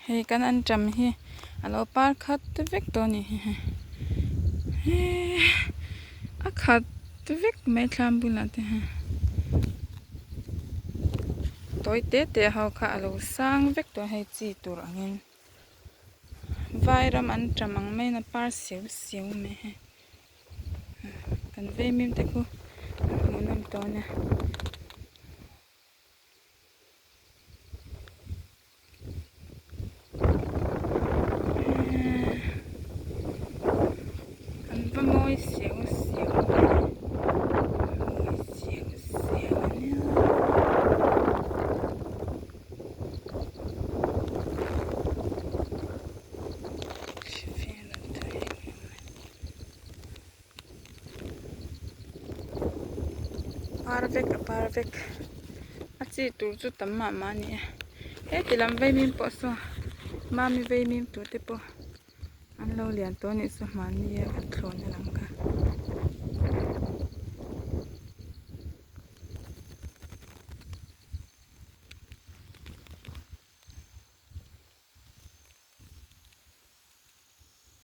Hei kan anṭam hi a lo par khat vek tawh a ni hi hei eee a khat vek mai thlam bulah te hian tawi te te ho kha a lo sang vek tawh a hei chi tur angin vairam anṭam ang maiin a par siau siau mai hei kan veimim te khu a hmuhnawm tawh a nia. An va mawi siau siau ve mawi siau siau a nia. Par vek a par vek a chi tur chu tam mah mah a ni e heti lam vaimim pawh saw mami vaimim tur te pawh an lo lian tawh a nih chu hmanni a kan thlawhna lam kha.